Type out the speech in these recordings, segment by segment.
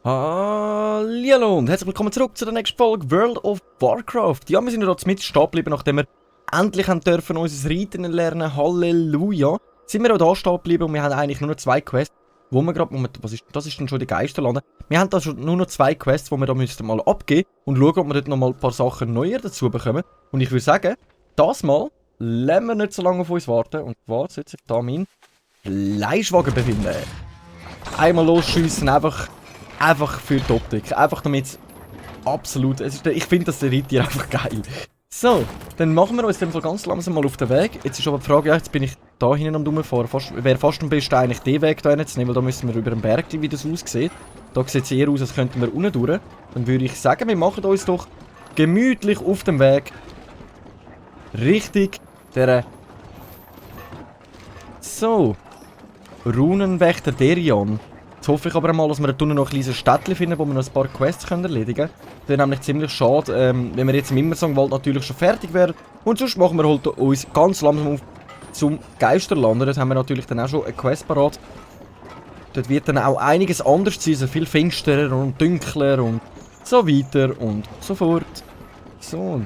Hallo und herzlich willkommen zurück zu der nächsten Folge World of Warcraft. Ja, wir sind ja dort mit stehen geblieben, nachdem wir endlich dürfen unser Reiten lernen. Halleluja. Sind wir auch da stehen geblieben und wir haben eigentlich nur noch 2 Quests, wo wir gerade... Moment, das ist denn schon die Geisterlande. Wir haben da schon nur noch 2 Quests, wo wir da müssten mal abgeben und schauen, ob wir dort noch mal ein paar Sachen neuer dazu bekommen. Und ich würde sagen, das Mal lassen wir nicht so lange auf uns warten. Und zwar sollte sich da mein Fleischwagen befinden. Einmal losschiessen, einfach für die Optik. Einfach damit absolut... ich finde das Reittier einfach geil. So, dann machen wir uns in dem Fall ganz langsam mal auf den Weg. Jetzt ist aber die Frage, ja, jetzt bin ich da hinten am rumfahren. Wäre fast am besten eigentlich den Weg da zu nehmen, weil da müssen wir über den Berg, wie das aussieht. Da sieht es eher aus, als könnten wir unten durch. Dann würde ich sagen, wir machen uns doch gemütlich auf dem Weg Richtung der... So. Runenwächter Derion. Jetzt hoffe ich aber einmal, dass wir dort unten noch ein kleines Städtchen finden, wo wir noch ein paar Quests erledigen können. Das wäre nämlich ziemlich schade, wenn wir jetzt im Immersongwald natürlich schon fertig wären. Und sonst machen wir halt uns ganz langsam auf zum Geisterland. Dort haben wir natürlich dann auch schon eine Quest parat. Dort wird dann auch einiges anders sein, also viel finsterer und dunkler und so weiter und so fort. So.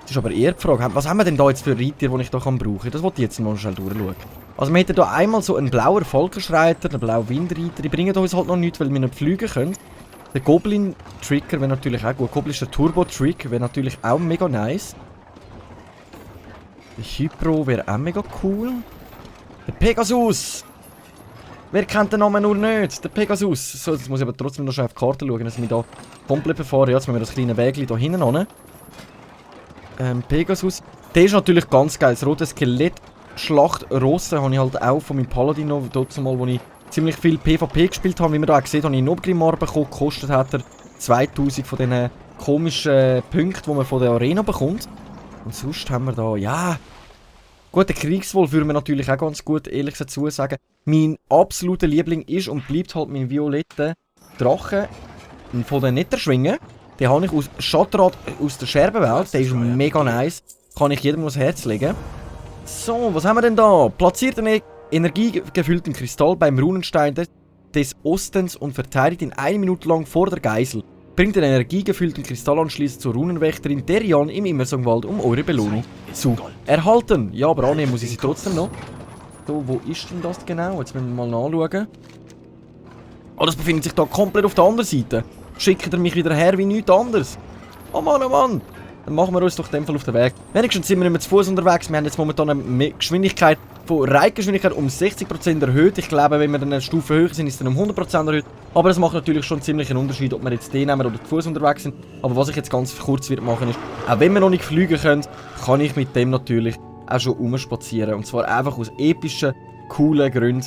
Das ist aber eher die Frage, was haben wir denn da jetzt für Reiter, die ich da brauchen kann? Das wollte ich jetzt mal schnell durchschauen. Also wir hätten hier einmal so einen blauen Volkerschreiter, einen blauen Windreiter. Die bringen uns halt noch nichts, weil wir nicht fliegen können. Der Goblin-Trigger wäre natürlich auch gut. Goblinischer Turbo-Trick wäre natürlich auch mega nice. Der Hypro wäre auch mega cool. Der Pegasus! Wer kennt den Namen nur nicht? Der Pegasus! So, jetzt muss ich aber trotzdem noch schnell auf die Karte schauen, dass wir da komplett befahren. Ja, jetzt müssen wir das kleine Wägli da hinten an. Pegasus. Der ist natürlich ganz geil. Das rote Skelett. Schlachtrosse habe ich halt auch von meinem Paladin noch, dort mal, wo ich ziemlich viel PvP gespielt habe. Wie man da auch gesehen hat, habe ich einen Nobgrimar bekommen. Gekostet hat er 2000 von diesen komischen Punkten, die man von der Arena bekommt. Und sonst haben wir da, ja... Gut, der Kriegswolf würde mir natürlich auch ganz gut, ehrlich dazu sagen. Mein absoluter Liebling ist und bleibt halt mein violetter Drache von den Netterschwingen. Den habe ich aus Schattenrad aus der Scherbenwelt. Der ist mega nice. Kann ich jedem ans Herz legen. So, was haben wir denn da? Platziert einen energiegefüllten Kristall beim Runenstein des Ostens und verteidigt ihn 1 Minute lang vor der Geisel. Bringt den energiegefüllten Kristall anschließend zur Runenwächterin Derion im Immersongwald, um eure Belohnung zu erhalten. Ja, aber annehmen muss ich sie trotzdem noch. So, wo ist denn das genau? Jetzt müssen wir mal nachschauen. Oh, das befindet sich da komplett auf der anderen Seite. Schickt er mich wieder her wie nichts anderes. Oh Mann, oh Mann. Dann machen wir uns doch in dem Fall auf den Weg. Wenigstens sind wir nicht mehr zu Fuß unterwegs. Wir haben jetzt momentan eine Geschwindigkeit von Reitgeschwindigkeit um 60% erhöht. Ich glaube, wenn wir dann eine Stufe höher sind, ist es dann um 100% erhöht. Aber das macht natürlich schon ziemlich einen Unterschied, ob wir jetzt den nehmen oder zu Fuß unterwegs sind. Aber was ich jetzt ganz kurz wird machen ist, auch wenn wir noch nicht fliegen können, kann ich mit dem natürlich auch schon rumspazieren. Und zwar einfach aus epischen, coolen Gründen.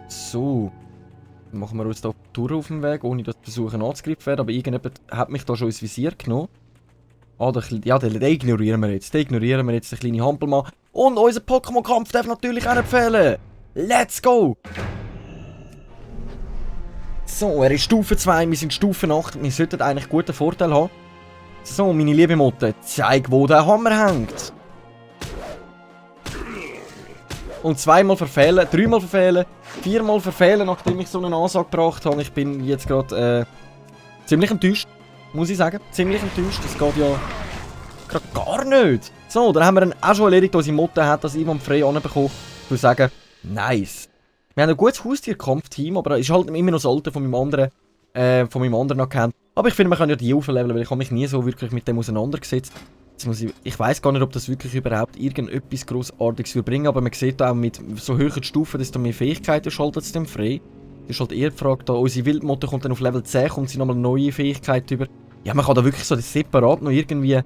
So. Dann machen wir uns da durch auf dem Weg, ohne dass die Versuche angegriffen werden. Aber irgendjemand hat mich da schon ins Visier genommen. Ah, ja, den ignorieren wir jetzt. Den ignorieren wir jetzt, den kleinen Hampelmann. Und unser Pokémon-Kampf darf natürlich auch nicht fehlen. Let's go! So, er ist Stufe 2, wir sind Stufe 8. Wir sollten eigentlich guten Vorteil haben. So, meine liebe Motte, zeig, wo der Hammer hängt. Und 2-mal verfehlen, 3-mal verfehlen, 4-mal verfehlen, nachdem ich so eine Ansage gebracht habe. Ich bin jetzt gerade ziemlich enttäuscht. Muss ich sagen, ziemlich enttäuscht. Das geht ja gerade gar nicht. So, dann haben wir ihn auch schon erledigt. Unsere Mutter hat das einwandfrei anbekommen. Ich würde sagen, nice. Wir haben ein gutes Haustierkampfteam, aber es ist halt immer noch das Alte von meinem anderen Account. Aber ich finde, wir können ja die aufleveln, weil ich habe mich nie so wirklich mit dem auseinandergesetzt. Ich weiss gar nicht, ob das wirklich überhaupt irgendetwas Grossartiges würde bringen, aber man sieht auch, mit so höheren Stufen, desto mehr Fähigkeiten schaltet es dann frei. Das ist halt eher die Frage, da unsere Wildmotte kommt dann auf Level 10, kommt sie nochmal eine neue Fähigkeit über. Ja, man kann da wirklich so separat noch irgendwie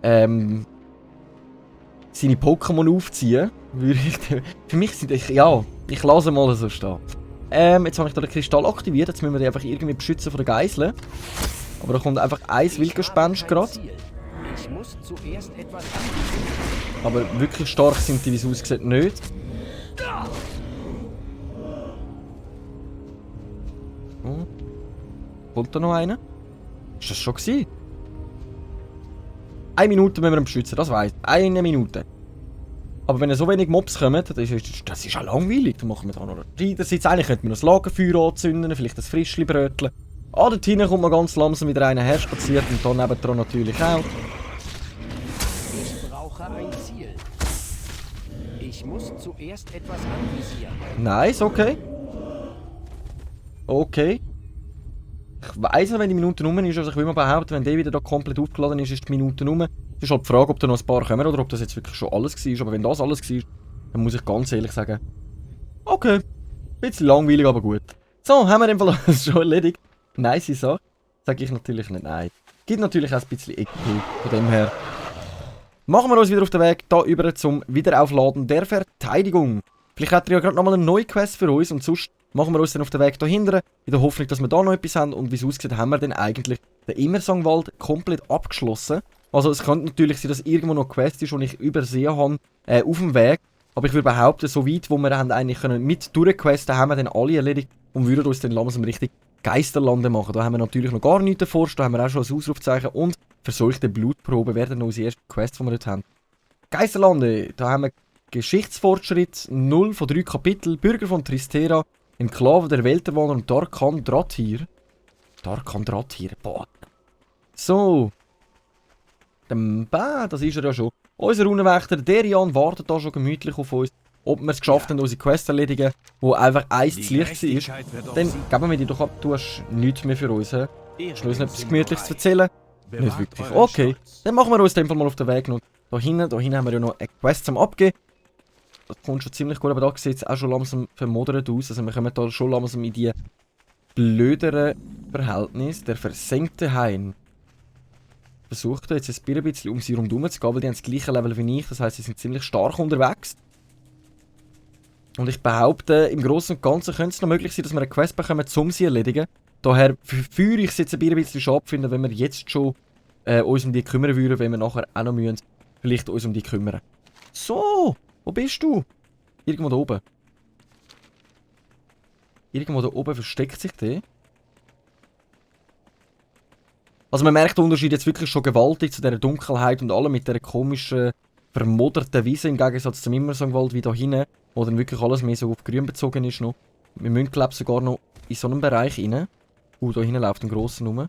seine Pokémon aufziehen. Für mich sind ja, ich lasse mal so stehen. Jetzt habe ich da den Kristall aktiviert, jetzt müssen wir den einfach irgendwie beschützen von den Geiseln. Aber da kommt einfach ein Wildgespenst gerade. Aber wirklich stark sind die, wie es aussieht, nicht. Oh. Kommt da noch einer? Ist das schon gewesen? Eine Minute müssen wir ihn beschützen, das weiss ich. Eine Minute. Aber wenn so wenig Mobs kommen, das ist ja langweilig. Dann machen wir da noch einen Schneidersitz. Eigentlich könnten wir noch das Lagerfeuer anzünden, vielleicht ein Frischli-Brötchen. Ah, dort hinten kommt man ganz langsam wieder einer herspaziert und da nebendran natürlich auch. Ich brauche ein Ziel. Ich muss zuerst etwas anvisieren. Nice, okay. Okay. Ich weiss noch, wenn die Minute rum ist, also ich will mal behaupten, wenn der wieder da komplett aufgeladen ist, ist die Minute rum. Es ist halt die Frage, ob da noch ein paar kommen oder ob das jetzt wirklich schon alles war. Aber wenn das alles war, dann muss ich ganz ehrlich sagen, okay. Bisschen langweilig, aber gut. So, haben wir in dem Fall alles schon erledigt. Nice Sache. Sag ich natürlich nicht nein. Gibt natürlich auch ein bisschen XP von dem her. Machen wir uns wieder auf den Weg da über zum Wiederaufladen der Verteidigung. Vielleicht hat er ja gerade nochmal eine neue Quest für uns und sonst machen wir uns dann auf den Weg dahinter, in der Hoffnung, dass wir da noch etwas haben und wie es aussieht, haben wir dann eigentlich den Immersangwald komplett abgeschlossen. Also es könnte natürlich sein, dass irgendwo noch eine Quest ist, die ich übersehen habe, auf dem Weg. Aber ich würde behaupten, so weit, wo wir haben eigentlich können mit durchquesten, haben wir dann alle erledigt und würden uns dann langsam richtig Geisterlande machen. Da haben wir natürlich noch gar nichts erforscht, da haben wir auch schon ein Ausrufzeichen und verseuchte Blutprobe werden unsere erste Quest, die wir dort haben. Geisterlande, da haben wir Geschichtsfortschritt 0 von 3 Kapitel, Bürger von Tristera, Enklave der Welterwanderer und Darkan Drathir. Darkan Drathir, boah. So. Das ist er ja schon. Unser Runenwächter, der Jan, wartet da schon gemütlich auf uns. Ob wir es geschafft haben, unsere Quest zu erledigen, wo einfach eins zu Licht war. Dann geben wir die doch ab, du hast nichts mehr für uns. Hast du uns etwas Gemütliches zu erzählen? Nicht wirklich. Okay, dann machen wir uns in dem Fall mal auf den Weg. Und da hinten haben wir ja noch eine Quest zum Abgeben. Das kommt schon ziemlich gut, aber da sieht es auch schon langsam vermodert aus. Also wir kommen da schon langsam in die blöderen Verhältnisse. Der versenkte Hain versucht jetzt ein bisschen um sie herum zu gehen, weil die haben das gleiche Level wie ich. Das heisst, sie sind ziemlich stark unterwegs. Und ich behaupte, im Großen und Ganzen könnte es noch möglich sein, dass wir eine Quest bekommen, um sie zu erledigen. Daher führe ich es jetzt ein bisschen schade finden, wenn wir jetzt schon uns um die kümmern würden, wenn wir nachher auch noch müssen, vielleicht uns um die kümmern. So, wo bist du? Irgendwo da oben. Irgendwo da oben versteckt sich der. Also man merkt den Unterschied jetzt wirklich schon gewaltig zu dieser Dunkelheit und allem mit dieser komischen, vermodderten Wiese im Gegensatz zum Immersangwald wie da hinten, wo dann wirklich alles mehr so auf grün bezogen ist noch. Wir müssen glaube ich sogar noch in so einem Bereich rein. Da hinten läuft ein grosser rum.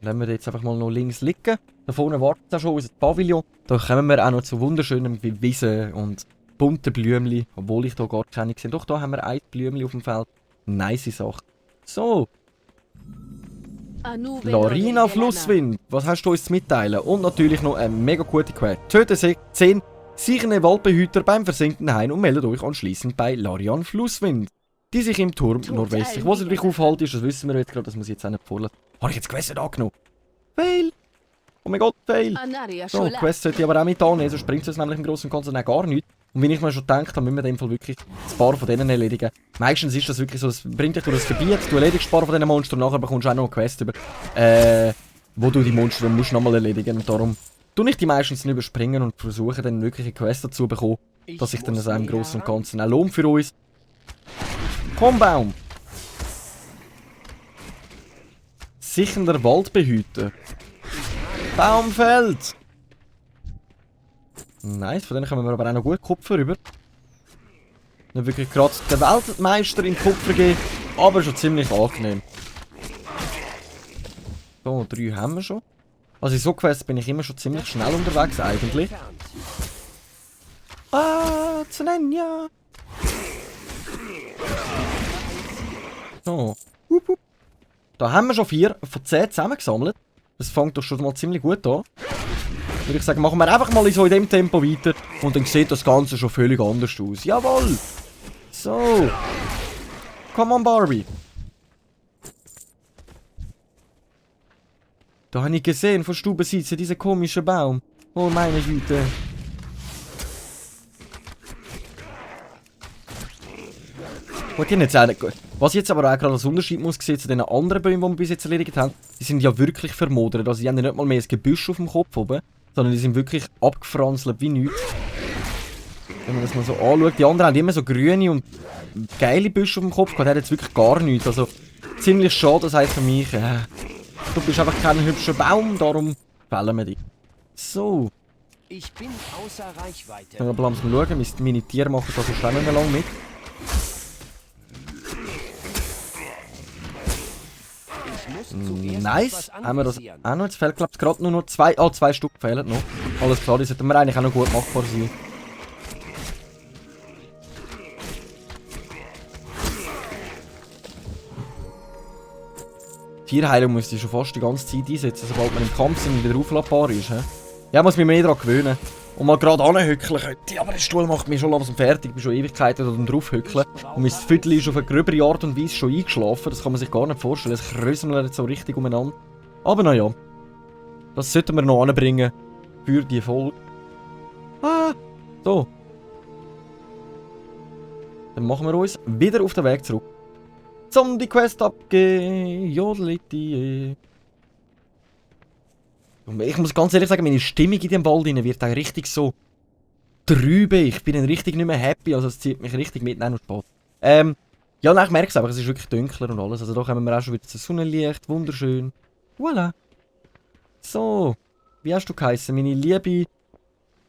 Lassen wir jetzt einfach mal noch links liegen. Da vorne wartet auch schon unser Pavillon. Da kommen wir auch noch zu wunderschönen Wiesen und bunten Blümchen, obwohl ich da gar keine sehe. Doch, da haben wir ein Blümchen auf dem Feld. Nice Sache. So. Larina Flusswind, was hast du uns zu mitteilen? Und natürlich noch eine mega gute Quest. Töte 10 sicherne Waldbehüter beim versenkten Hain und meldet euch anschließend bei Larian Flusswind, die sich im Turm nordwestlich, wo sie sich aufhalten ist, das wissen wir jetzt gerade, das muss ich jetzt auch nicht vorlesen. Habe ich jetzt Quest angenommen? Fail! Oh mein Gott, Fail! So, Quest sollte ich aber auch mit annehmen, sonst bringt es nämlich im Großen und Ganzen auch gar nichts. Und wenn ich mir schon denke, dann müssen wir in dem Fall wirklich ein paar von denen erledigen. Meistens ist das wirklich so, es bringt dich durch das Gebiet, du erledigst ein paar von diesen Monstern und nachher bekommst du auch noch eine Quest über, wo du die Monster musst nochmal erledigen. Und darum tue ich die meistens nicht überspringen und versuche dann wirklich eine Quest dazu zu bekommen, dass sich dann das auch im Großen und Ganzen auch lohnt für uns. Komm, Baum! Sichernder Waldbehüter. Baumfeld! Nice, von denen kommen wir aber auch noch gut Kupfer rüber. Nicht wirklich gerade den Weltmeister in Kupfer geben, aber schon ziemlich angenehm. So, 3 haben wir schon. Also in so Quests bin ich immer schon ziemlich schnell unterwegs eigentlich. Ah, Zenenja! So. Da haben wir schon 4 von 10 zusammengesammelt. Das fängt doch schon mal ziemlich gut an. Würde ich sagen, machen wir einfach mal so in dem Tempo weiter und dann sieht das Ganze schon völlig anders aus. Jawohl! So. Come on, Barbie. Da habe ich gesehen, von Stubenseite, dieser komische Baum. Oh meine Güte. Was ich jetzt aber auch gerade als Unterschied muss sehen zu den anderen Bäumen, die wir bis jetzt erledigt haben, die sind ja wirklich vermodert. Also die haben ja nicht mal mehr ein Gebüsch auf dem Kopf oben, sondern die sind wirklich abgefranselt wie nichts. Wenn man das mal so anschaut. Die anderen haben immer so grüne und geile Büsche auf dem Kopf gehabt, der hat jetzt wirklich gar nichts. Also ziemlich schade, das heisst für mich, du bist einfach kein hübscher Baum, darum fällen wir die. So. Ich bin außer Reichweite. Dann aber langsam schauen, meine Tiere machen da so schnell nicht mehr lang mit. Nice. Haben wir das auch noch? Jetzt fehlt, glaube ich, gerade nur noch 2. Ah, 2 Stück fehlen noch. Alles klar, die sollten wir eigentlich auch noch gut machbar sein. Tierheilung müsste ich schon fast die ganze Zeit einsetzen, sobald man im Kampf sind und wieder aufladbar ist. He? Ja, muss mich mehr daran gewöhnen. Und mal gerade anhückeln könnte. Aber der Stuhl macht mich schon langsam fertig. Ich bin schon Ewigkeiten drauf hückeln. Und mein Viertel ist auf eine gröbere Art und Weise schon eingeschlafen. Das kann man sich gar nicht vorstellen. Es kröselt so richtig umeinander. Aber naja. Das sollten wir noch anbringen. Für die Folge. Ah, so. Dann machen wir uns wieder auf den Weg zurück. Zum die Quest abgeben. Jodeliti. Ich muss ganz ehrlich sagen, meine Stimmung in diesem Wald wird auch richtig so trübe. Ich bin dann richtig nicht mehr happy. Also es zieht mich richtig mit. Nein, nur Spaß. Ja, nein, ich merke es einfach. Es ist wirklich dunkler und alles. Also da kommen wir auch schon wieder zum Sonnenlicht. Wunderschön. Voilà. So. Wie hast du geheißen, meine liebe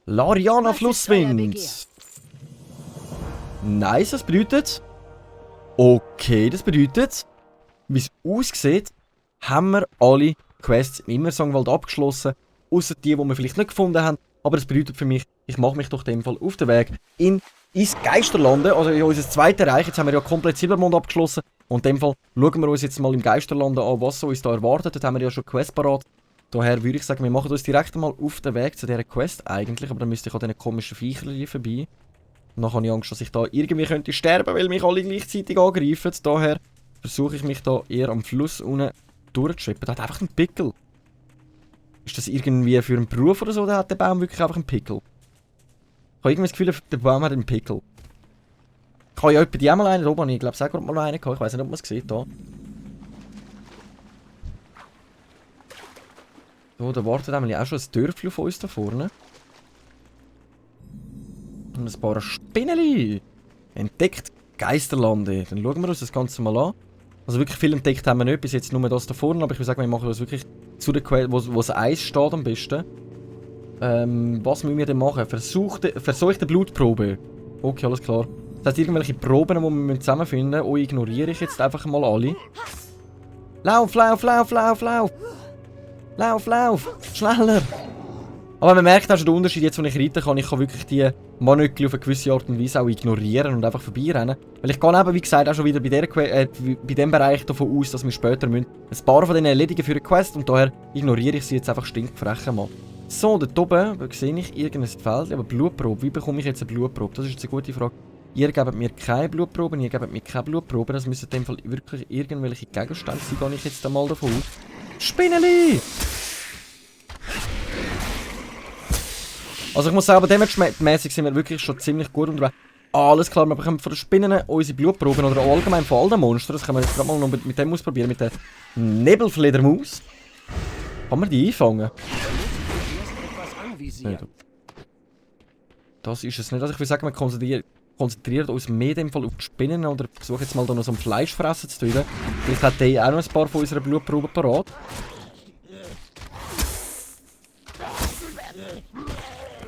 Lariana Flusswind? Nice, das bedeutet... Okay, das bedeutet, wie es aussieht, haben wir alle Quests im Immersangwald abgeschlossen. Außer die wir vielleicht nicht gefunden haben. Aber das bedeutet für mich, ich mache mich doch in dem Fall auf den Weg ins Geisterlande. Also in unser zweites Reich. Jetzt haben wir ja komplett Silbermond abgeschlossen. Und in dem Fall schauen wir uns jetzt mal im Geisterlande an, was uns da erwartet. Dort haben wir ja schon Quest parat. Daher würde ich sagen, wir machen uns direkt mal auf den Weg zu dieser Quest eigentlich. Aber dann müsste ich an diesen komischen Viechern vorbei. Und dann habe ich Angst, dass ich da irgendwie könnte sterben, weil mich alle gleichzeitig angreifen. Daher versuche ich mich da eher am Fluss unten durchzuschleppen. Der hat einfach einen Pickel. Ist das irgendwie für einen Beruf oder so? Oder hat der Baum wirklich einfach einen Pickel? Ich habe irgendwie das Gefühl, der Baum hat einen Pickel. Ich habe ja etwa die auch mal einen da oben. Ich glaube, es hat gerade mal noch einen gehabt. Ich weiß nicht, ob man es sieht da. So, da wartet auch schon ein Dörfchen auf uns da vorne. Und ein paar Spinneli. Entdeckt Geisterlande. Dann schauen wir uns das Ganze mal an. Also wirklich viel entdeckt haben wir nicht, bis jetzt nur das da vorne. Aber ich würde sagen, wir machen das wirklich zu der Quelle, wo das Eis steht am besten. Was müssen wir denn machen? Verseuchte Blutprobe. Okay, alles klar. Das heißt, irgendwelche Proben, die wir zusammenfinden müssen. Oh, ignoriere ich jetzt einfach mal alle. Lauf, lauf, lauf, lauf, lauf! Lauf, lauf! Schneller! Aber man merkt auch schon den Unterschied, jetzt, wenn ich reiten kann, ich kann wirklich die Manöckli auf eine gewisse Art und Weise auch ignorieren und einfach vorbeirennen. Weil ich gehe eben, wie gesagt, auch schon wieder bei dem Bereich davon aus, dass wir später ein paar von denen erledigen für eine Quest und daher ignoriere ich sie jetzt einfach stinkfrech mal. So, dort oben sehe ich irgendein Feld, aber Blutprobe. Wie bekomme ich jetzt eine Blutprobe? Das ist jetzt eine gute Frage. Ihr gebt mir keine Blutproben, ihr gebt mir keine Blutproben. Das müssen in dem Fall wirklich irgendwelche Gegenstände sein, gehe ich jetzt einmal davon aus. Spinneli! Also ich muss sagen, aber damage-mäßig sind wir wirklich schon ziemlich gut unterwegs. Alles klar, wir bekommen von den Spinnen unsere Blutproben oder allgemein von all den Monstern. Das können wir jetzt gerade mal noch mit dem ausprobieren, mit der Nebelfledermaus. Kann man die einfangen? Nicht. Das ist es nicht. Also ich würde sagen, wir konzentrieren uns mehr in dem Fall auf die Spinnen oder versuchen jetzt mal da noch so ein Fleischfressen zu tun. Vielleicht hat der auch noch ein paar von unseren Blutproben parat.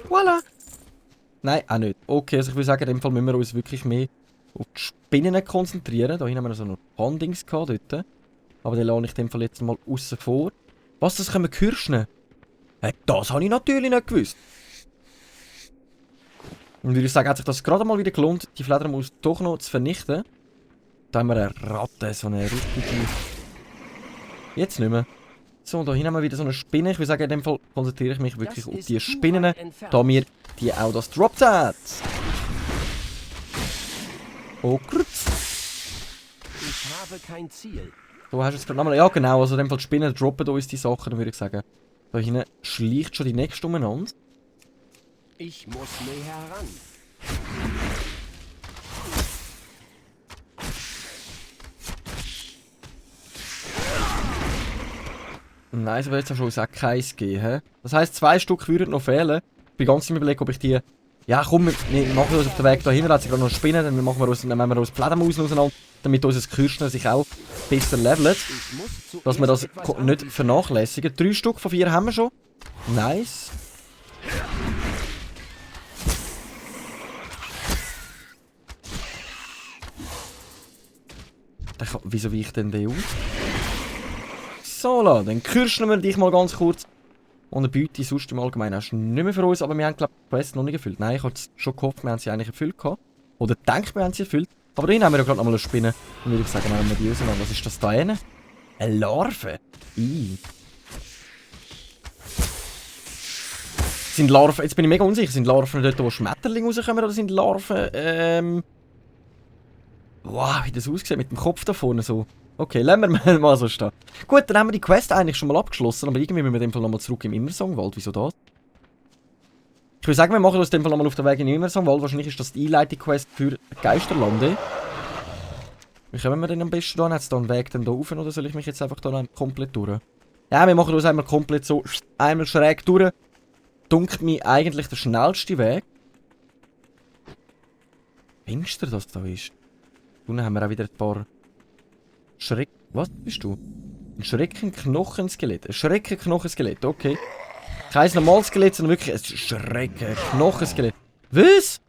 Voilà! Nein, auch nicht. Okay, also ich würde sagen, in dem Fall müssen wir uns wirklich mehr auf die Spinnen konzentrieren. Da hinten haben wir so noch Handings gehabt dort. Aber den lasse ich in dem Fall jetzt mal außen vor. Was, das können wir kirschen? Hey, das habe ich natürlich nicht gewusst. Und würde ich sagen, hat sich das gerade mal wieder gelohnt, die Fledermaus doch noch zu vernichten. Da haben wir eine Ratte, so eine richtige... Jetzt nicht mehr. So, da hinten haben wir wieder so eine Spinne. Ich würde sagen, in dem Fall konzentriere ich mich wirklich auf die Spinnen, da mir die auch das droppt hat. Oh, kurz. Ich habe kein Ziel. So, hast du jetzt gerade nochmal... Ja, genau, also in dem Fall die Spinnen droppen uns die Sachen, dann würde ich sagen. Da hinten schleicht schon die nächste umeinander. Ich muss näher heran. Nein, so wird es ja schon auch keins geben. Das heisst, 2 Stück würden noch fehlen. Ich bin ganz im Überlegen, ob ich die... Ja komm, wir machen uns auf den Weg da hinten, hat sich gerade noch Spinnen, dann nehmen wir uns die Fledermaus auseinander, damit unser Kirschner sich auch besser levelt. Dass wir das nicht vernachlässigen. 3 Stück von 4 haben wir schon. Nice. Wieso weiche ich denn den aus? So, dann kürzen wir dich mal ganz kurz. Und eine Beute sonst im Allgemeinen hast du nicht mehr für uns, aber wir haben, glaube ich, die Quest noch nicht erfüllt. Nein, ich habe schon gehofft, wir haben sie eigentlich erfüllt gehabt. Oder denkt, wir haben sie erfüllt. Aber dahin haben wir ja gerade nochmal eine Spinne. Dann würde ich sagen, nehmen wir die raus. Was ist das da hinten? Eine Larve? Sind Larven, jetzt bin ich mega unsicher, sind Larven dort, wo Schmetterlinge rauskommen, oder sind Larven, wow, wie das aussieht mit dem Kopf da vorne so. Okay, lassen wir mal so stehen. Gut, dann haben wir die Quest eigentlich schon mal abgeschlossen, aber irgendwie müssen wir in dem Fall nochmal zurück im Immersongwald. Wieso das? Ich würde sagen, wir machen uns in dem Fall nochmal auf den Weg in den Immersongwald. Wahrscheinlich ist das die Einleitung-Quest für Geisterlande. Wie kommen wir denn am besten da? Hat es da einen Weg dann da rauf oder soll ich mich jetzt einfach da komplett durch? Ja, wir machen uns einmal komplett so, einmal schräg durch. Dunkelt mir eigentlich der schnellste Weg. Finster das da ist. Unten haben wir auch wieder ein paar Schreck... Was bist du? Ein Schreckenknochenskelett. Ein Schreckenknochenskelett, okay. Kein normales Skelett, sondern wirklich ein Schreckenknochenskelett. Was?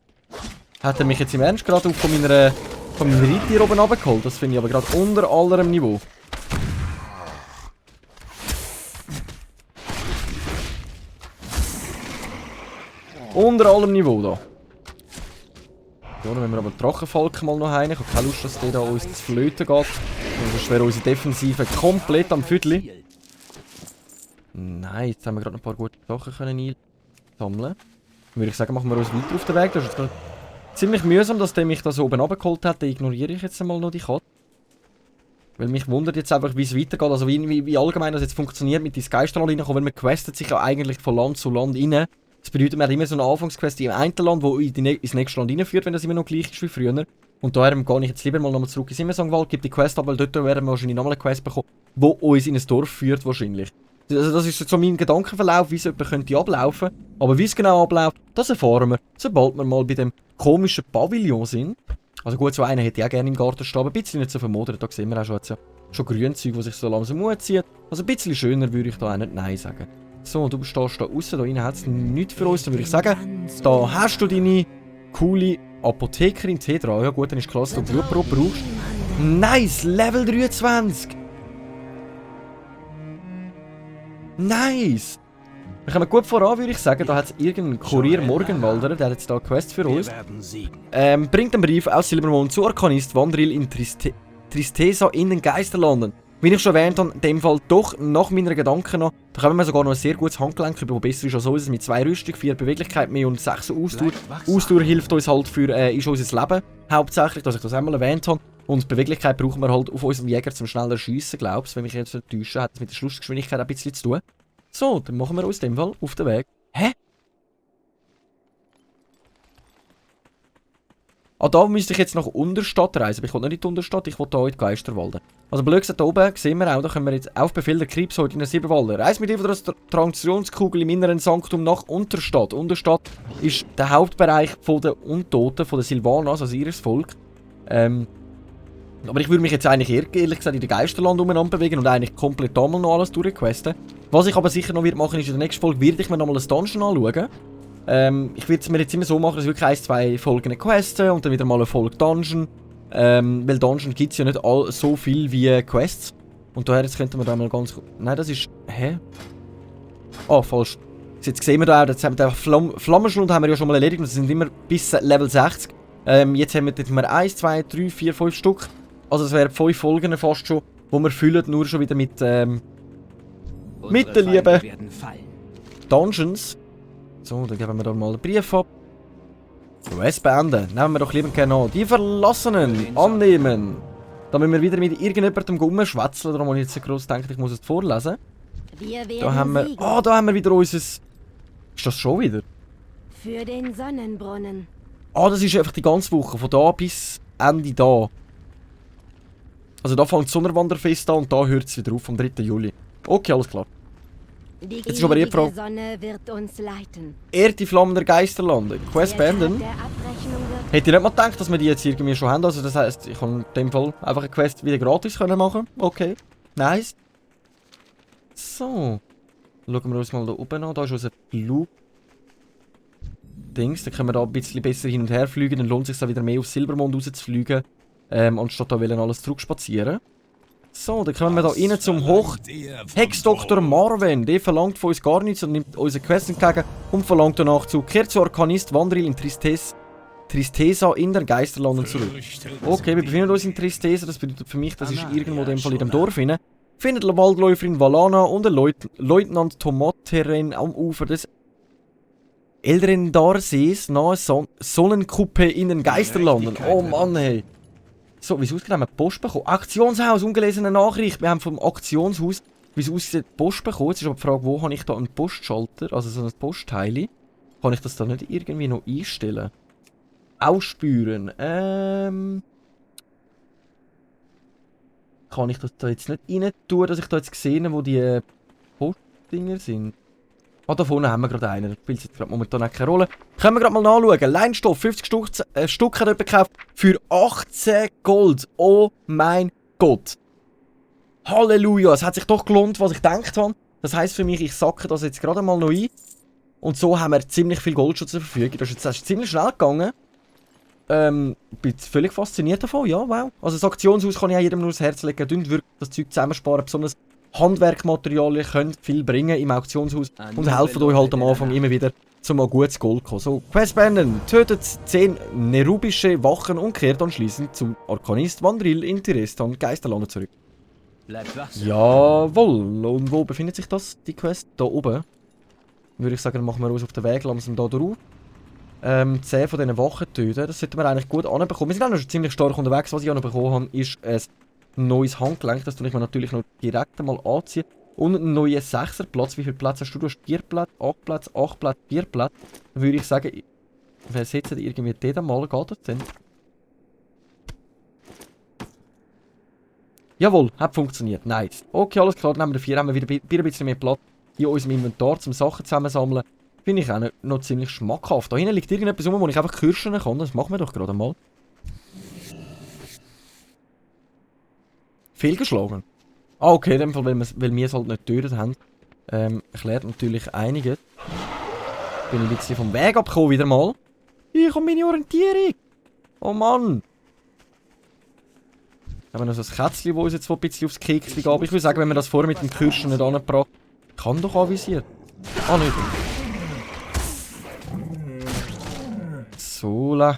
Hat er mich jetzt im Ernst gerade von meinem Reittier oben runtergeholt? Das finde ich aber gerade unter allerem Niveau. Unter allem Niveau da. Ja, dann müssen wir aber Drachenfalken mal noch rein. Ich habe keine Lust, dass der da uns zu flöten geht. Sonst wäre unsere Defensive komplett am Viertel. Nein, jetzt haben wir gerade ein paar gute Sachen einsammeln. Dann würde ich sagen, machen wir uns weiter auf den Weg. Das ist jetzt ziemlich mühsam, dass der mich da so oben runtergeholt hat. Den ignoriere ich jetzt einmal noch, die Katze. Weil mich wundert jetzt einfach, wie es weitergeht. Also wie allgemein das jetzt funktioniert mit den Geisterland reinkommen. Weil man questet sich ja eigentlich von Land zu Land rein. Das bedeutet, man hat immer so eine Anfangsquest im einen Land, die ins nächste Land reinführt, wenn das immer noch gleich ist wie früher. Und daher gehe ich jetzt lieber mal nochmal zurück ins Immersongwald, gebe die Quest ab, weil dort werden wir wahrscheinlich nochmal eine Quest bekommen, die uns in ein Dorf führt wahrscheinlich. Also das ist so mein Gedankenverlauf, wie es jemand könnte ablaufen. Aber wie es genau abläuft, das erfahren wir, sobald wir mal bei dem komischen Pavillon sind. Also gut, so einen hätte ich auch gerne im Garten stehen, aber ein bisschen nicht so vermodert. Da sehen wir auch schon, jetzt schon Grünzeug, die sich so langsam anzieht. Also ein bisschen schöner würde ich da auch nicht Nein sagen. So, du stehst da raus, da rein hat es nichts für uns, dann würde ich sagen, da hast du deine coole Apothekerin T3. Ja gut, dann ist klar, dass du Blutprobe brauchst. Nice, Level 23! Nice! Wir kommen gut voran, würde ich sagen. Da hat es irgendeinen Kurier Morgenwalder, der hat jetzt da eine Quest für uns. Bringt einen Brief aus Silbermond zu Arkanist Wandril in Tristesa in den Geisterlanden. Wie ich schon erwähnt habe, in dem Fall doch nach meiner Gedanken noch, da können wir sogar noch ein sehr gutes Handgelenk über, das besser ist als uns, mit 2 Rüstung, 4 Beweglichkeit mehr und 6 Ausdauer. Ausdauer hilft uns halt für ist unser Leben, hauptsächlich, dass ich das einmal erwähnt habe. Und Beweglichkeit brauchen wir halt auf unserem Jäger zum schneller Schiessen, glaubst du, wenn mich jetzt nicht täusche, hat das mit der Schlussgeschwindigkeit ein bisschen zu tun. So, dann machen wir uns in dem Fall auf den Weg. Hä? Ah, da müsste ich jetzt nach Unterstadt reisen. Aber ich will nicht in die Unterstadt, ich will hier in die Geisterwalde. Also blöd gesagt, da oben sehen wir auch, da können wir jetzt auf Befehl der Krebs heute in den Siebenwalde. Reis mit der Transaktionskugel im inneren Sanktum nach Unterstadt. Unterstadt ist der Hauptbereich der Untoten, von den Silvanas, also ihres Volk. Aber ich würde mich jetzt eigentlich ehrlich gesagt in den Geisterland umeinander bewegen und eigentlich komplett da mal noch alles durchquesten. Was ich aber sicher noch machen ist, in der nächsten Folge werde ich mir nochmal ein Dungeon anschauen. Ich würde es mir jetzt immer so machen, dass wirklich 1-2 Folgen questen und dann wieder mal eine Folge Dungeon. Weil Dungeon gibt es ja nicht so viel wie Quests. Und daher jetzt könnten wir da mal ganz... Nein, das ist... Hä? Ah, falsch. Jetzt sehen wir da auch, jetzt haben wir den Flammenschlund haben wir ja schon mal erledigt und das sind immer bis Level 60. Jetzt haben wir 1, 2, 3, 4, 5 Stück. Also das wären 5 Folgen fast schon, wo wir füllen, nur schon wieder mit den lieben Dungeons. So, dann geben wir da mal einen Brief ab. Quest beenden. Nehmen wir doch lieber gerne an. Die Verlassenen annehmen. Da müssen wir wieder mit irgendjemandem rumschwätzeln, darum habe ich jetzt so groß gedacht, ich muss es vorlesen. Da haben wir... Ah, da haben wir wieder unser... Ist das schon wieder? Für den Sonnenbrunnen. Ah, das ist einfach die ganze Woche, von da bis Ende da. Also da fängt das Sonnenwanderfest an und da hört es wieder auf, am 3. Juli. Okay, alles klar. Die Jetzt ist aber die Frage. Sonne wird uns leiten. Die Flammen der Geisterlande. Quest beenden. Hätte ich nicht mal gedacht, dass wir die jetzt irgendwie schon haben. Also das heisst, ich kann in dem Fall einfach eine Quest wieder gratis machen. Okay. Nice. So. Schauen wir uns mal da oben an. Da ist unser Flug. Dings. Dann können wir da ein bisschen besser hin und her fliegen. Dann lohnt es sich da wieder mehr auf Silbermond rauszufliegen. Anstatt da alles zurückspazieren. So, dann kommen wir da rein zum Hexdoktor Marwen. Der verlangt von uns gar nichts und nimmt unsere Quest entgegen und verlangt danach zu. Kehrt zu Arkanist Wandril in Tristesa in der Geisterlanden zurück. Okay, wir befinden uns in Tristesa. Das bedeutet für mich, das ist irgendwo in dem Fall in dem Dorf rein. Findet eine Waldläuferin Valana und der Leutnant Tomateren am Ufer des Elrendarsees nahe Sonnenkuppe in den Geisterlanden. Oh Mann, hey. So, wie es aussieht, haben wir Post bekommen. Aktionshaus, ungelesene Nachricht. Wir haben vom Aktionshaus, wie es aussieht, Post bekommen. Jetzt ist aber die Frage, wo habe ich da einen Postschalter, also so ein Postteil. Kann ich das da nicht irgendwie noch einstellen? Ausspüren. Kann ich das da jetzt nicht rein tun, dass ich da jetzt sehe, wo die Postdinger sind? Ah, da vorne haben wir gerade einen. Das spielt jetzt gerade momentan auch keine Rolle. Können wir gerade mal nachschauen. Leinstoff, 50 Stück hat jemand gekauft für 18 Gold. Oh mein Gott. Halleluja. Es hat sich doch gelohnt, was ich gedacht habe. Das heisst für mich, ich sacke das jetzt gerade mal noch ein. Und so haben wir ziemlich viel Gold schon zur Verfügung. Das ist jetzt ziemlich schnell gegangen. Bin völlig fasziniert davon. Ja, wow. Also das Aktionshaus kann ich auch jedem nur ans Herz legen. Dünnt wirklich das Zeug zusammensparen. Besonders Handwerkmaterialien können viel bringen im Auktionshaus und helfen euch halt am Anfang immer wieder, zum ein gutes Gold zu kommen. So, Quest beenden. Tötet 10 nerubische Wachen und kehrt anschließend zum Arkanist Wandril in Tirestan Geisterlande zurück. Bleibt wachsam. Jawohl. Und wo befindet sich das, die Quest? Da oben. Würde ich sagen, dann machen wir uns auf den Weg langsam da drauf. 10 von diesen Wachen töten. Das sollten wir eigentlich gut anbekommen. Wir sind auch noch schon ziemlich stark unterwegs. Was ich auch noch bekommen habe, ist ein neues Handgelenk. Das tue ich mir natürlich noch direkt einmal anziehen. Und einen neuen 6er Platz. Wie viele Plätze hast du? Du hast 4 Plätze, 8 Plätze, 8 Plätze, 4 Plätze. Dann würde ich sagen, wir setzen irgendwie den mal. Geht das denn? Jawohl, hat funktioniert. Nice. Okay, alles klar. Dann haben wir 4. Haben wir wieder ein bisschen mehr Platz in unserem Inventar zum Sachen zusammensammeln. Finde ich auch noch ziemlich schmackhaft. Da hinten liegt irgendetwas rum, wo ich einfach kirschen kann. Das machen wir doch gerade mal. Fehlgeschlagen. Ah, okay, in dem Fall, weil wir es halt nicht getötet haben. Erklärt natürlich einiges. Bin ich ein bisschen vom Weg abgekommen wieder mal. Ich habe meine Orientierung. Oh Mann. Haben wir noch so ein Kätzchen, das uns jetzt ein bisschen aufs Keks geht. Aber ich würde sagen, wenn wir das vorher mit dem Kirschen nicht angebracht kann doch anvisiert. Ah, nicht. So,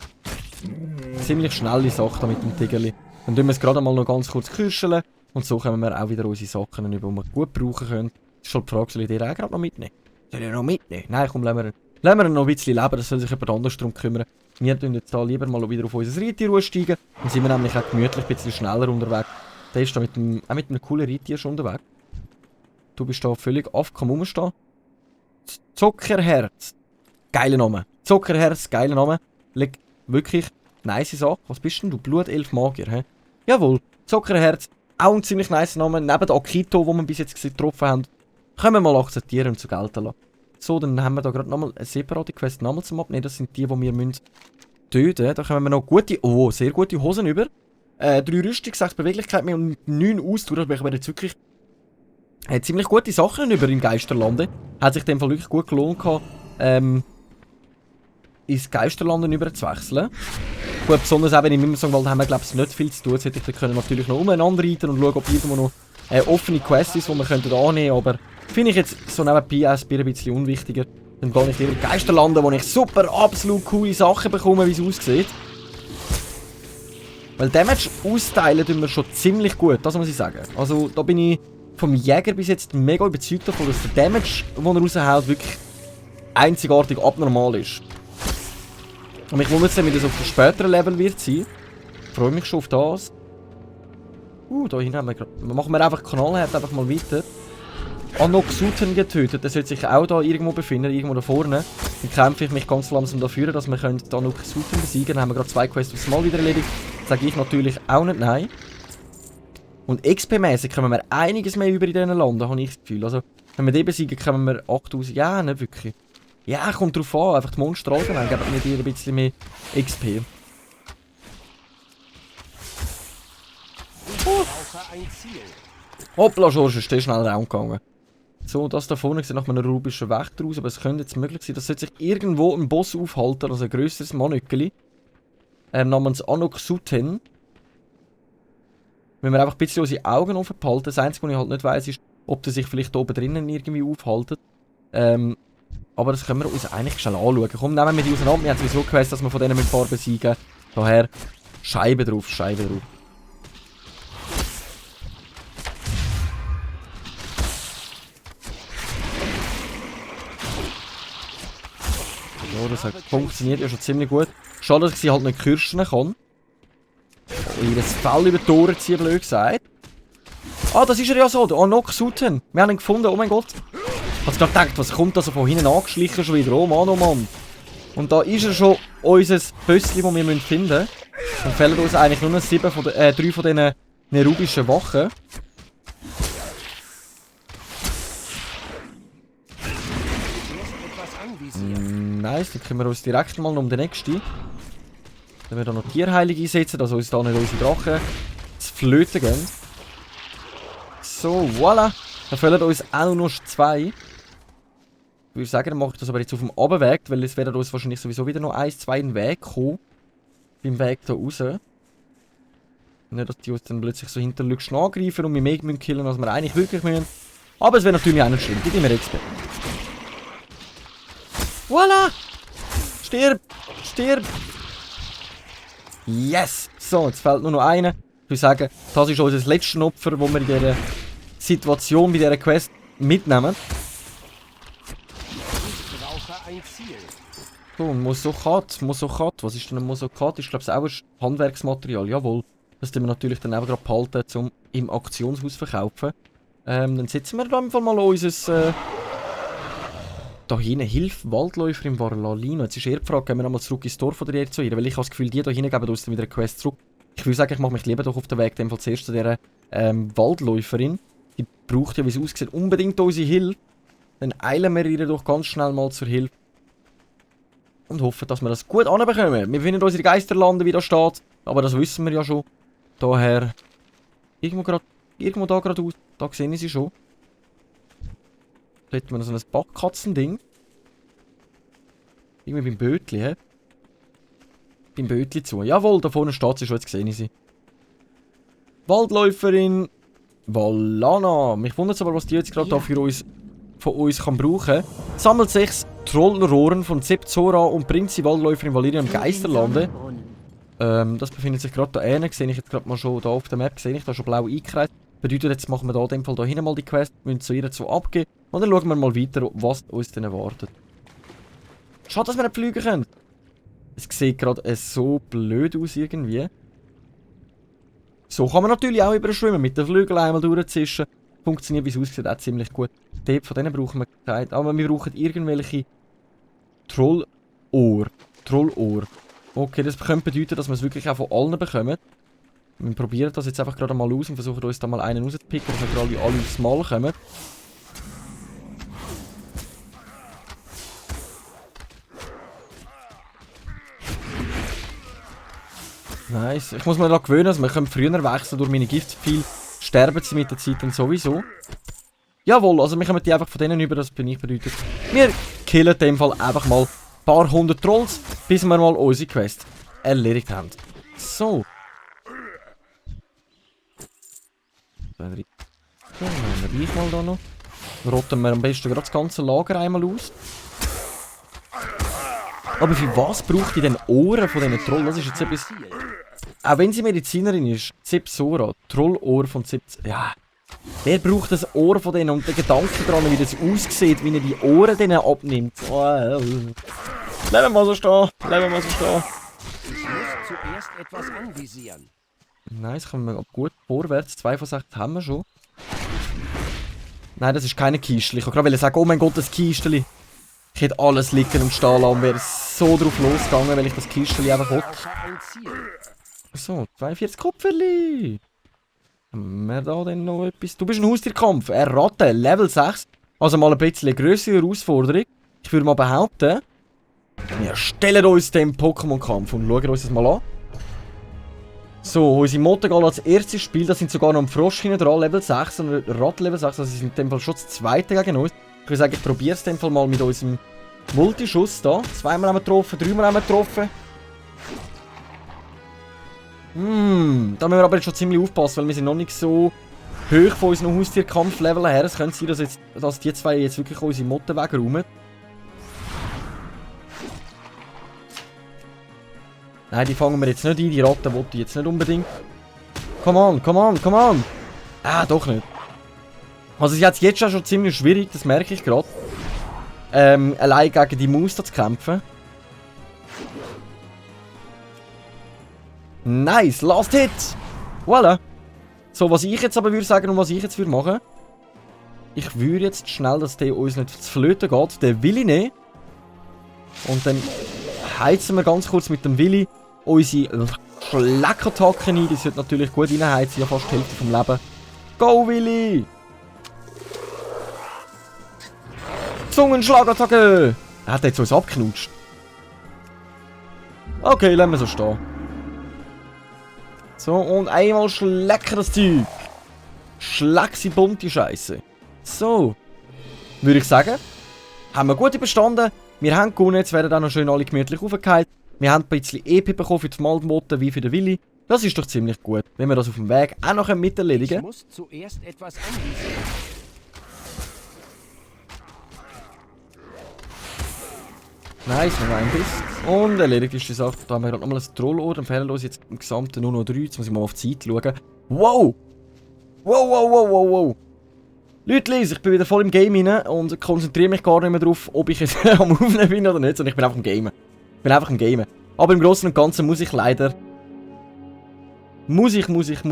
ziemlich schnelle Sache da mit dem Tigerli. Dann tun wir es gerade mal noch ganz kurz kirscheln. Und so können wir auch wieder unsere Sachen über, die wir gut brauchen können. Das ist halt die Frage, soll ich den auch gerade noch mitnehmen? Soll ich noch mitnehmen? Nein, komm, lassen wir ihn noch ein bisschen leben, das soll sich jemand anderes darum kümmern. Wir tun jetzt da lieber mal wieder auf unser Reittier steigen. Dann sind wir nämlich auch gemütlich ein bisschen schneller unterwegs. Der ist da auch mit einem coolen Reittier schon unterwegs. Du bist da völlig auf, komm rumstehen. Zuckerherz. Geiler Name. Zuckerherz, geiler Name. Wirklich nice Sache. Was bist denn du? Blutelf Magier, hä? Jawohl. Zuckerherz. Auch ein ziemlich nice Name. Neben Akito, den wir bis jetzt getroffen haben. Können wir mal akzeptieren und zu gelten lassen. So, dann haben wir da gerade nochmal eine separate Quest nochmal zum Abnehmen. Das sind die wir töten müssen. Da kommen wir noch sehr gute Hosen über. 3 Rüstung, 6 Beweglichkeit mehr und 9 Ausdauer. Da bekommen wir jetzt wirklich ziemlich gute Sachen über im Geisterlande. Hat sich in dem Fall wirklich gut gelohnt gehabt, ins Geisterlanden über zu wechseln. Gut, besonders auch wenn im Mimmersongwald haben wir, glaube ich, nicht viel zu tun. Jetzt hätte ich können natürlich noch umeinander reiten und schauen, ob irgendwo noch offene Quests ist, die wir annehmen könnten. Aber finde ich jetzt so nebenbei auch ein bisschen unwichtiger. Dann gehe ich lieber in Geisterlanden, wo ich super, absolut coole Sachen bekomme, wie es aussieht. Weil Damage austeilen tun wir schon ziemlich gut, das muss ich sagen. Also da bin ich vom Jäger bis jetzt mega überzeugt davon, dass der Damage, den er raushaut, wirklich einzigartig abnormal ist. Und mich wundert es, wie das auf dem späteren Level wird sein. Ich freue mich schon auf das. Da hinten haben wir gerade... Machen wir einfach knallhart einfach mal weiter. Anoxuten getötet. Der sollte sich auch da irgendwo befinden, irgendwo da vorne. Dann kämpfe ich mich ganz langsam dafür, dass wir die Anoxuten besiegen können. Dann haben wir gerade 2 Quests aufs Mal wieder erledigt. Sage ich natürlich auch nicht nein. Und XP-mäßig können wir einiges mehr über in diesen Landen, habe ich das Gefühl. Also, wenn wir den besiegen, können wir 8000... Ja, nicht wirklich. Ja, kommt drauf an. Einfach die Monster allgemein geben mir dir ein bisschen mehr XP. Hoppla, George, ist der schnell rausgegangen. So, das da vorne sieht nach einem rubischen Wächter aus, aber es könnte jetzt möglich sein, dass sollte sich irgendwo ein Boss aufhalten, also ein grösseres Mannöckeli. Namens Anok Suten. Wenn wir einfach ein bisschen unsere Augen offen behalten. Das Einzige, was ich halt nicht weiss, ist, ob der sich vielleicht da oben drinnen irgendwie aufhaltet. Aber das können wir uns eigentlich schnell anschauen. Komm, nehmen wir die auseinander. Wir haben sowieso gewusst, dass wir von denen mit Farbe besiegen. Daher Scheibe drauf, Scheibe drauf. Ja, das hat funktioniert ja schon ziemlich gut. Schade, dass ich sie halt nicht kürschen kann. Ihr Fell über die Ohren ziehen, blöd gesagt. Ah, das ist er ja so, der Anok Suten. Wir haben ihn gefunden, oh mein Gott. Ich hab gerade gedacht, was kommt da so von hinten angeschlichen schon wieder? Oh Mann, oh Mann. Und da ist er schon unser Bössli, das wir finden müssen. Dann fehlen uns eigentlich nur noch 3 von diesen nerubischen Wachen. Nice, dann können wir uns direkt mal um den nächsten. Wenn wir da noch Tierheilig einsetzen, dass uns da nicht unsere Drachen zu flöten gehen. So, voilà. Da fehlen uns auch noch 2. Ich würde sagen, dann mache ich das aber jetzt auf dem Abendweg, weil es werden uns wahrscheinlich sowieso wieder noch 1, 2 in den Weg kommen. Beim Weg da raus. Nicht, dass die uns dann plötzlich so hinterlückst angreifen und wir mehr killen, als wir eigentlich wirklich müssen. Aber es wäre natürlich auch nicht schlimm. Gib mir Expert. Voilà! Stirb! Stirb! Yes! So, jetzt fehlt nur noch einer. Ich würde sagen, das ist unser letztes Opfer, das wir in dieser Situation, bei dieser Quest mitnehmen. Ich brauche ein Ziel. So, ein Mosokat. Mosokat. Was ist denn ein Mosokat? Ich glaube, es ist auch ein Handwerksmaterial. Jawohl. Das tun wir natürlich dann auch gerade behalten, um im Auktionshaus zu verkaufen. Dann setzen wir da einfach mal unser... Da hinten Hilfe Waldläufer im Varlalino. Jetzt ist eher die Frage, gehen wir nochmal zurück ins Dorf oder eher zu ihr? Weil ich habe das Gefühl, die da hinten geben uns dann wieder eine Quest zurück. Ich würde sagen, ich mache mich lieber doch auf den Weg, in dem Fall zuerst zu dieser Waldläuferin. Die braucht ja, wie es aussieht, unbedingt unsere Hilfe. Dann eilen wir ihr doch ganz schnell mal zur Hilfe. Und hoffen, dass wir das gut anbekommen. Wir finden unsere Geisterlande, wie da steht. Aber das wissen wir ja schon. Daher... Irgendwo da geradeaus. Da sehe ich sie schon. Da hätten wir noch so ein Backkatzending. Irgendwie beim Bötli, hä? Beim Bötli zu. Jawohl, da vorne steht sie schon, jetzt sehe ich sie. Waldläuferin Valana. Mich wundert es aber, was die jetzt gerade da für uns, von uns kann brauchen. Sammelt 6 Trollrohren von Zepzora und bringt sie Waldläuferin Valeria im Geisterlande. Das befindet sich gerade da hinten. Sehe ich jetzt gerade mal schon da auf der Map. Sehe ich da schon blau eingekreist. Bedeutet, jetzt machen wir da in dem Fall da hinten mal die Quest. Wir müssen zu ihr so abgeben. Und dann schauen wir mal weiter, was uns denn erwartet. Schade, dass wir nicht fliegen können. Es sieht gerade so blöd aus irgendwie. So kann man natürlich auch überschwimmen. Mit den Flügeln einmal durchzischen. Funktioniert, wie es aussieht, auch ziemlich gut. Von denen brauchen wir Zeit. Aber wir brauchen irgendwelche Trollohr. Trollohr. Okay, das könnte bedeuten, dass wir es wirklich auch von allen bekommen. Wir probieren das jetzt einfach gerade mal aus und versuchen uns da mal einen rauszupicken, dass wir alle aufs Mal kommen. Nice. Ich muss mir da gewöhnen, also wir können früher wechseln durch meine Giftpfeile. Sterben sie mit der Zeit dann sowieso. Jawohl, also wir kommen die einfach von denen über, das bin ich bedeutet. Wir killen in dem Fall einfach mal ein paar 100 Trolls, bis wir mal unsere Quest erledigt haben. So. So, dann haben wir gleich mal da noch. Rotten wir am besten gerade das ganze Lager einmal aus. Aber für was braucht ihr denn Ohren von diesen Trollen? Das ist jetzt etwas... Auch wenn sie Medizinerin ist, Zepzora, Trollohr von Zepzora... Ja. Wer braucht das Ohr von denen und den Gedanken daran, wie das aussieht, wie er die Ohren denen abnimmt? Leben wir mal so stehen. Leben wir mal so stehen. Ich muss zuerst etwas anvisieren. Nice, kommen wir gut vorwärts. 2 von 6 haben wir schon. Nein, das ist keine Kiste. Ich wollte gerade sagen, oh mein Gott, das Kisteli. Ich hätte alles liegen und stehen lassen und wäre so drauf losgegangen, weil ich das Kisteli einfach wollte. So, 42 Kupferli. Haben wir da denn noch etwas? Du bist ein Haustierkampf. Erraten, Level 6. Also mal ein bisschen grössere Herausforderung. Ich würde mal behaupten, wir stellen uns dem Pokémon-Kampf und schauen uns das mal an. So, unsere Motte geht als erstes Spiel, das sind sogar noch am Frosch hinten dran, Level 6 und Rad Level 6, also sie sind in dem Fall schon das zweite gegen uns. Ich würde sagen, ich probiere es in dem Fall mal mit unserem Multischuss da. Zweimal haben wir getroffen, dreimal haben wir getroffen. Da müssen wir aber jetzt schon ziemlich aufpassen, weil wir sind noch nicht so hoch von unseren Haustierkampflevel her. Es könnte sein, dass die zwei jetzt wirklich unsere Motte wegräumen. Nein, die fangen wir jetzt nicht ein, die Ratten wollte ich jetzt nicht unbedingt. Come on, come on, come on! Ah, doch nicht. Also sie hat es jetzt schon ziemlich schwierig, das merke ich gerade. Allein gegen die Maus zu kämpfen. Nice, last hit! Voilà! So, was ich jetzt aber würde sagen und was ich jetzt würde machen. Ich würde jetzt schnell, dass der uns nicht zu Flöten geht, den Willi nehmen. Und dann heizen wir ganz kurz mit dem Willi unsere Schleckattacke ein. Die sollte natürlich gut reinheizen, ja fast die Hälfte vom Leben. Go, Willi! Zungenschlagattacke! Er hat jetzt uns abgeknutscht. Okay, lassen wir so stehen. So, und einmal schlecken das Zeug. Schleck sie bunt, die Scheiße. So. Würde ich sagen, haben wir gut überstanden. Wir haben gewonnen, jetzt werden auch noch schön alle gemütlich aufgeheilt. Wir haben ein bisschen EP bekommen für die Maldmotte wie für den Willi. Das ist doch ziemlich gut, wenn wir das auf dem Weg auch noch miterledigen. Ich muss zuerst etwas anbieten. Nice, noch ein bisschen. Und erledigt ist die Sache. Da haben wir gerade nochmal ein Trollohr. Dann fehlen uns jetzt im Gesamten nur noch 3. Jetzt muss ich mal auf die Zeit schauen. Wow! Wow, wow, wow, wow, wow. Leute, ich bin wieder voll im Game rein und konzentriere mich gar nicht mehr darauf, ob ich jetzt am Aufnehmen bin oder nicht, sondern ich bin einfach im Gamen. Ich bin einfach im Gamen. Aber im Großen und Ganzen muss ich leider... Muss ich mich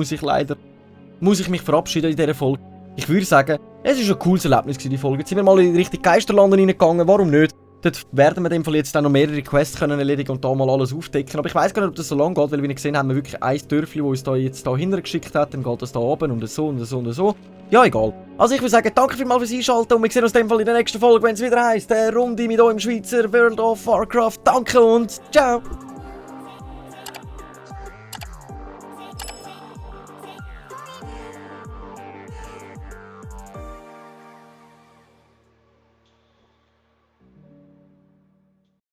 verabschieden in dieser Folge. Ich würde sagen, es war ein cooles Erlebnis die Folge. Jetzt sind wir mal in Richtung Geisterland reingegangen, warum nicht? Dort werden wir in dem Fall jetzt auch noch mehrere Quests können erledigen und da mal alles aufdecken. Aber ich weiß gar nicht, ob das so lang geht, weil wie ich gesehen habe, haben wir wirklich ein Dörfli, das uns da jetzt da hintergeschickt hat. Dann geht das da oben und so und so und so. Ja, egal. Also ich würde sagen, danke vielmals fürs Einschalten und wir sehen uns in dem Fall in der nächsten Folge, wenn es wieder heisst, der Runde mit eurem Schweizer World of Warcraft. Danke und ciao!